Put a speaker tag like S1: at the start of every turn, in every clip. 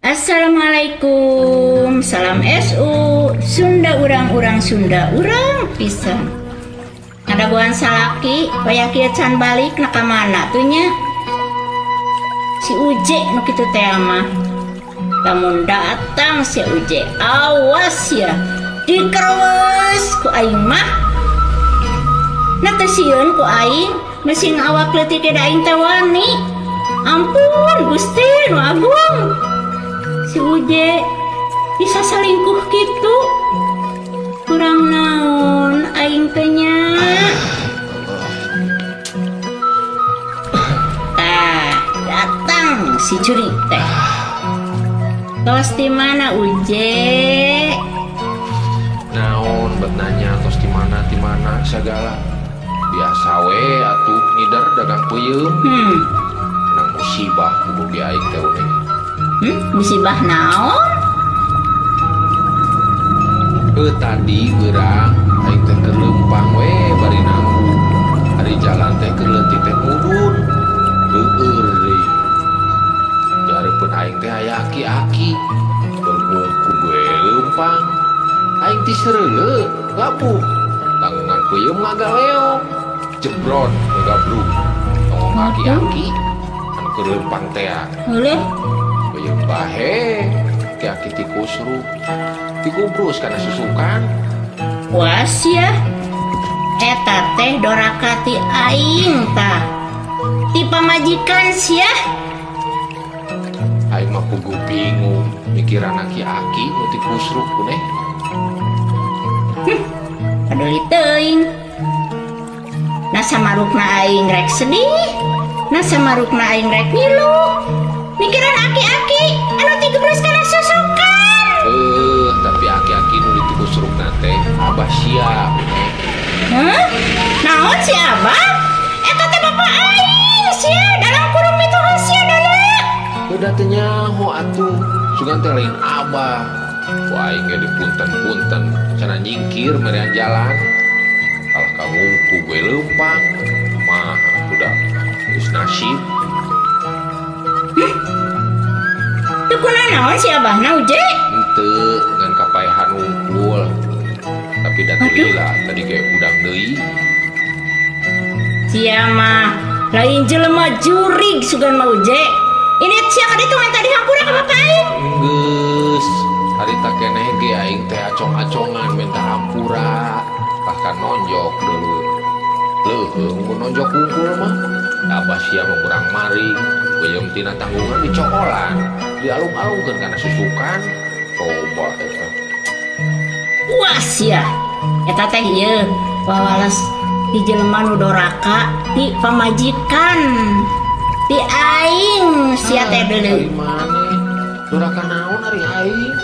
S1: Assalamualaikum, salam SU, Sunda urang-urang Sunda urang pisan. Ngadagoan salaki, wayah kieu can balik na ka mana tuh nya? Si Uje nu kitu teh mah. Lamun datang si Uje, awas ya, dikerewes ku aing mah. Na teu sieun ku aing, meusing awak leutik ge da aing teh wani. Ampun Gusti nu agung. Si Uje bisa selingkuh gitu, kurang naon aing teh nya. Tah, datang si curi teh. Tos di mana Uje?
S2: Naon bet nanya tos di mana di mana segala. Biasa we atuh ngider dagang peuyeum. Nang musibah kudu di aing teh uneh.
S1: Musibah naon?
S2: Tadi geurang aing teh keur leumpang we bari nanggu. Ari jalan teh keur leutik teh mudun. Leueur deui. Dihareupeun aing teh aya aki-aki. Bermungku gue leumpang. Aing ti sereuleuh, labuh. Tanggungan peuyeum ngagaleong. Jebrot ngagabruk. Tongong aki-aki anu keur leumpang teh.
S1: Heueuh.
S2: Peuyeum bahe, aki-aki ti kusruk. Dikubrus kana susukan.
S1: Was ya. Eta teh doraka ti aing tah. Ti pamajikan sia.
S2: Aing mah puguh bingung mikiran aki-aki nu ti kusruk uneh.
S1: Paduli teuing. Nasa marukna aing rek sedih. Nasa marukna aing rek ngilu. Mikiran aki-aki anu tigebrus kana susukan.
S2: Tapi aki-aki nu ditikusrukna teh abah sia uneh.
S1: Hah? Naon si abah? Eta teh bapak aing sia dalam kurung mitoha sia dana.
S2: Udah teh nyaho atuh. Sugan teh lain abah. Ku aing ge dipunten-punten cenah nyingkir merean jalan. Kalah kangungku gue leumpang. Mah udah geus nasib.
S1: Teu kunanaon si abahna Uje?
S2: Henteu, ngan kapaehan wungkul. Tapi da teu lila tadi ge udang deui.
S1: Sia mah lain jelema jurig sugan mah Uje. Ini sia ka ditu tadi hampura ka bapak aing.
S2: Geus, harita keneh ge aing teh acong-acongan minta hampura. Bahkan nonjok deuleu. Leuheung mun nonjok wungkul mah. Abah sia mah kurang maring. Peuyeum tina tanggungan dicokolan, dialung-alungkeun kana susukan. Coba eta.
S1: Puas ya. Eta teh ieu wawales di jelema nu doraka ti pamajikan. Ti aing sia teh deuleu.
S2: Ari maneh doraka naon ari aing?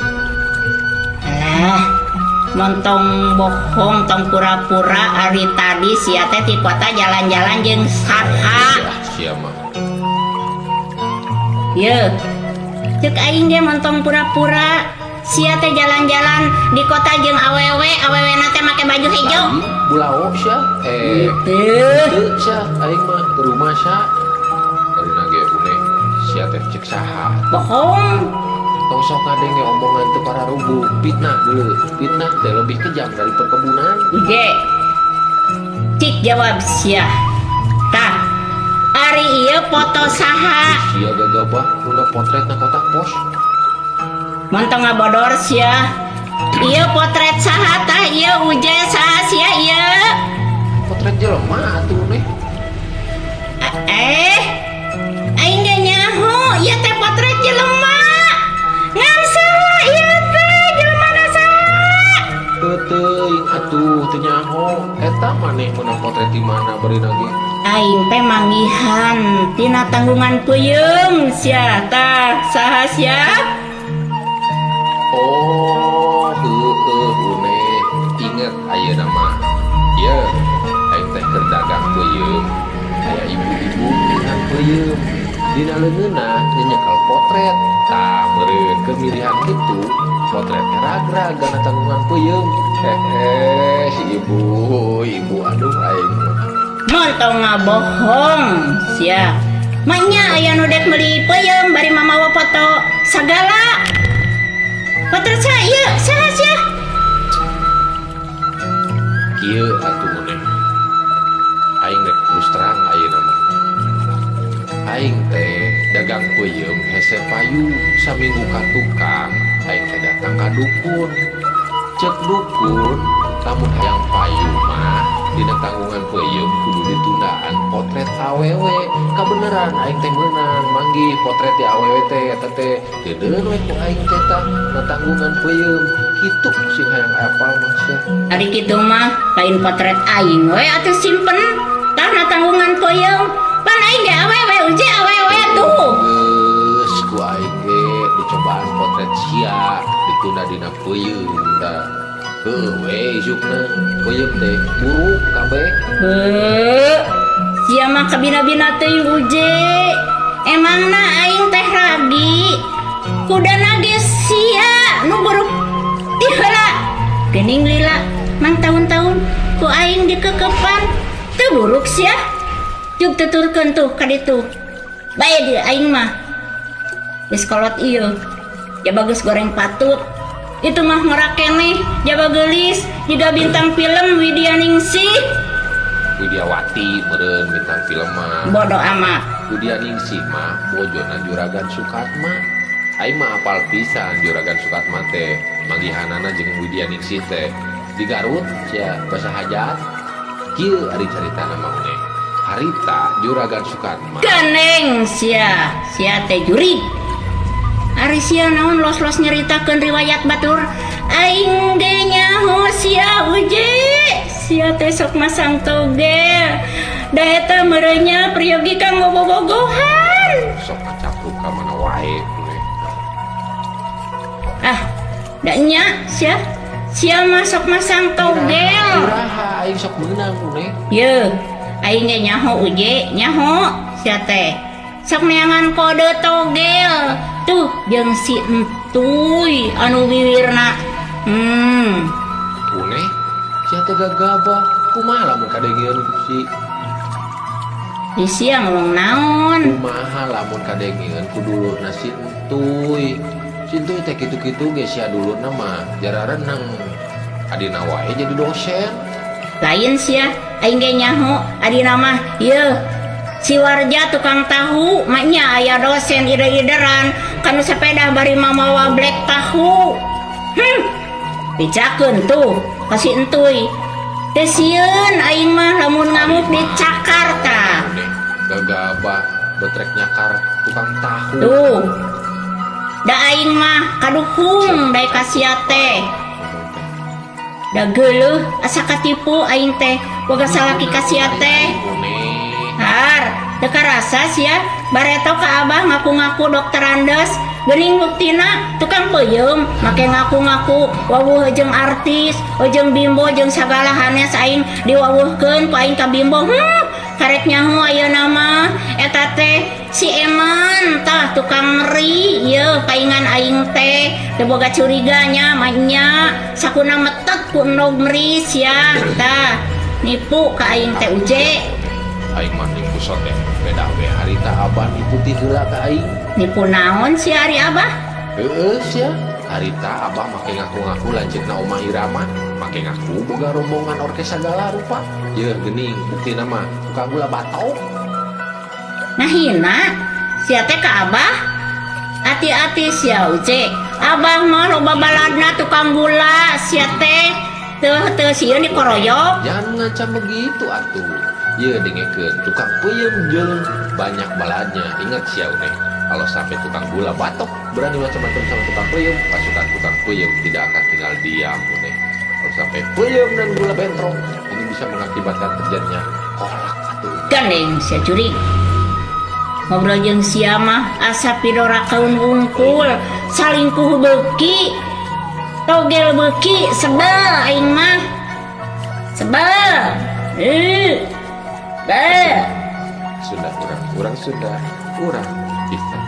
S1: Alah, montong bohong tong pura-pura ari tadi sia teh ti kota jalan-jalan jeung saha.
S2: Sia mah.
S1: Ye, cek aing ge montong pura-pura sia teh jalan-jalan di kota jeung awewe, awewe na teh make baju hejo.
S2: Lain, bulao sia.
S1: Gitu.
S2: Teu sia, aing mah ke rumah sia. Karina ge uneh sia teh cek saha.
S1: Bohong.
S2: Tong sok ngadenge omongan teu pararubuh, fitnah deuleu. Fitnah teh lebih kejam dari perkebunan.
S1: Uje. Cik jawab sia. Tah, ari ieu foto saha?
S2: Sia gagabah udah potret na kotak pos.
S1: Montong ngabodor sia. Ieu potret saha tah ieu Uje saha sia ieu?
S2: Potret jelema atuh neh.
S1: Aing ge nyaho ieu teh potret jelema. Ngan saha ieu teh jelema na saha?
S2: Teuing atuh teu nyaho. Eta maneh meunang potret di mana bari ge?
S1: Aing teh manggihan tina tanggungan peuyeum sia tah saha sia?
S2: Oh, heueuh uneh. Inget ayeuna mah. Ieu aing teh keur dagang peuyeum. Aya ibu-ibu nginang peuyeum. Dina leungeunna nyekel potret. Tah meureun keur milihan kitu potret ragrag kana tanggungan peuyeum. Hehe, si ibu, ibu aduh aing mah.
S1: Montong ngabohong sia. Manya aya nu dek meuli peuyeum bari mamawa foto Sagala. Potret saha ieu? Saha sia?
S2: Kieu atuh maneh. Aing rek terus terang ayeuna mah. Aing teh dagang peuyeum hese payu saminggu ka tukang, aing teh datang ka dukun. Cek dukun, lamun hayang payu mah dina tanggungan peuyeum kudu ditundaan potret awewe. Kabeneran aing teh meunang manggih potret di awewe teh eta teh. Geudeun we ku aing teh tah na tanggungan peuyeum. Kitu sing hayang apal mah sia.
S1: Ari kitu mah lain potret aing we atuh simpen tah na tanggungan peuyeum. Pan aing ge awewe uje awewe tuh.
S2: Geus ku aing ge dicobaan potret sia ditunda dina peuyeum tah. Heuh we isukna peuyeum teh buruk kabeh.
S1: Heuh. Sia mah kabina-bina teuing uje. Emangna aing teh ragi. Kudana ge sia nu buruk ti heula. Geuning lila mang tahun-tahun ku aing dikekepan teu buruk sia. Jug tuturkeun tuh ka ditu. Bae di aing mah. Geus kolot ieu. Ja bagus goreng patut. Itu mah ngora keneh, jaba geulis, jiga bintang film Widya Ningsih.
S2: Widyawati meureun bintang film mah.
S1: Bodoh amat.
S2: Widya Ningsih mah bojona Juragan Sukatma. Aing mah apal pisan Juragan Sukatma teh manggihanana jeung Widya Ningsih teh di Garut sia basa hajat. Kieu ari caritana mah maneh. Harita Juragan Sukatma.
S1: Geneng sia, sia teh jurig. Ari sia naon los-los nyeritakeun riwayat batur. Aing ge nyaho sia uje. Sia teh sok masang togel. Da eta meureunnya priyogi kanggo bobogohan.
S2: Sok kacapruk ka mana wae maneh.
S1: Ah, da nya sia. Sia mah sok masang togel.
S2: Iraha aing sok meunang maneh.
S1: Yeuh, aing ge nyaho uje, nyaho sia teh. Sok neangan kode togel. Tuh jeung si entuy anu wiwirna.
S2: Uneh, sia teh gagabah. Kumaha lamun kadengeun ku si
S1: Di sia ngomong naon?
S2: Kumaha lamun kadengeun ku dulurna si entuy. Si entuy teh kitu-kitu ge sia dulurna mah jarareneng. Adina wae jadi dosen.
S1: Lain sia, aing ge nyaho adina mah yeuh. Si Warja tukang tahu, maknya aya dosen ide-ideran kanu sepeda bari mamawa black tahu. Dicakeun tuh ka si entuy. Teu sieun aing mah lamun ngamuk di Jakarta.
S2: Gagabah betrek nyakar tukang tahu.
S1: Tuh. Da aing mah kaduhung dae ka sia teh. Da geuleuh asa katipu aing teh boga salaki ka sia teh. Har, teu karasa sia bareto ka abah ngaku-ngaku dokter Andes, geuning buktina tukang peuyeum make ngaku-ngaku wawuh jeung artis, jeung Bimbo jeung sagala hanes aing diwawuhkeun ku aing ka Bimbo. Karek nyaho ayeuna mah eta teh si Eman tah tukang meri ieu paingan aing teh teu boga curiganya mah nya sakuna metet ku endog meri sia tah nipu ka aing teh uje.
S2: Aing mah nipu sote beda we harita abah nipu ti heula ka aing.
S1: Nipu naon si ari abah?
S2: Heueuh sia, harita abah make ngaku-ngaku lanceukna Oma Irama, make ngaku boga rombongan orkes sagala rupa. Yeuh geuning buktina mah tukang gula batok.
S1: Nah hina sia teh ka abah. Ati-ati sia uje. Abah mah loba baladna tukang gula sia teh teu teu sieun dikoroyok.
S2: Jangan mengancam begitu atuh. Ye dengekeun tukang peuyeum jeung banyak baladnya. Ingat sia uneh, kalau sampai tukang gula batok berani macam-macam sama tukang peuyeum, pasukan tukang peuyeum tidak akan tinggal diam uneh. Kalau sampai peuyeum dan gula bentrok, ini bisa mengakibatkan terjadinya kolak atuh.
S1: Gandeng sia curi. Ngobrol jeung sia mah asa pidorakeun wungkul, salingkuh beuki. Togel beuki sebel aing mah. Sebel. Be.
S2: Sunda urang, urang Sunda, urang bisa.